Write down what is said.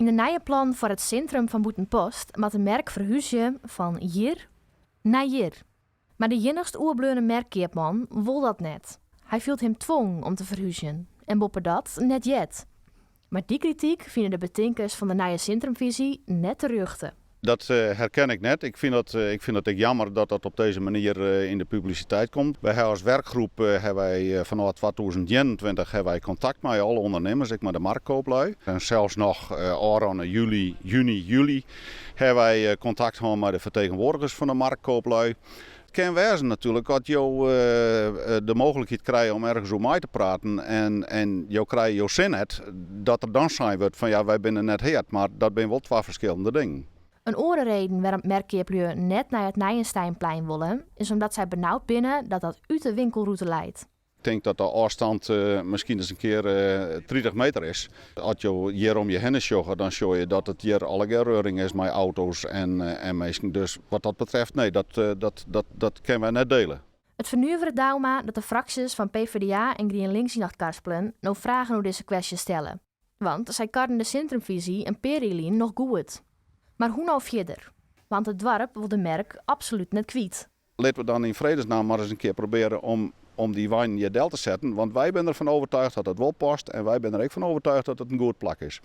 Yn de nije plannen foar it sintrum fan Bûtenpost moat de merk ferhúzje fan hjir nei hjir. Mar de iennichst oerbleaune merkkeapman wol dat net. Hy fielt him twongen om te ferhúzjen en boppedat net heard. Mar dy krityk fine de betinkers fan de nije sintrumfisy net terjochte. Dat herken ik net. Ik fyn dat ek jammer dat dat op dizze manier yn de publisiteit komt. Wy hawwe as werkgroep hawwe wy fanôf 2021 hawwe wy kontakt mei alle ûndernimmers, ek mei de marktkooplui. En sels noch ôfrûne july, juny, july hawwe wy kontakt hân mei de fertegenwoardigers fan de marktkooplui. It kin wêze natuerlik as jo de mooglikheid krije om ergens oer mei te praten en jo krije jo sin net, dat der dan sein wurdt fan ja, wy binne net heard. Mar dat binne wol twa ferskillende dingen. In oare reden wêrom't merkkeaplju net nei it Nijensteinplein wolle, is omdat sy benaud binne dat dat út de winkelrûte leit. Ik tink dat de ôfstân miskien ris in kear 30 meter is. As jo hjir om je hinne sjogge, dan sjogge je dat it hjir allegear reuring is mei auto's en minsken. Dus wat dat betreft, nee, dat kinne wy net diele. It fernuveret Douma dat de fraksjes fan PvdA en GrienLinks yn Achtkarspelen no fragen oer dizze kwestje stelle. Want sy karden de sintrumfisy in pear jier lyn noch goed. Mar hoe no fierder? Want it doarp wol de merk absolút net kwyt. Litte we dan yn fredesnamme mar ris in kear probearje om dy weinen hjir del te setten. Want wy binne derfan oertsjûge dat it wol past en wy binne der ek fan oertsjûge dat it in goed plak is.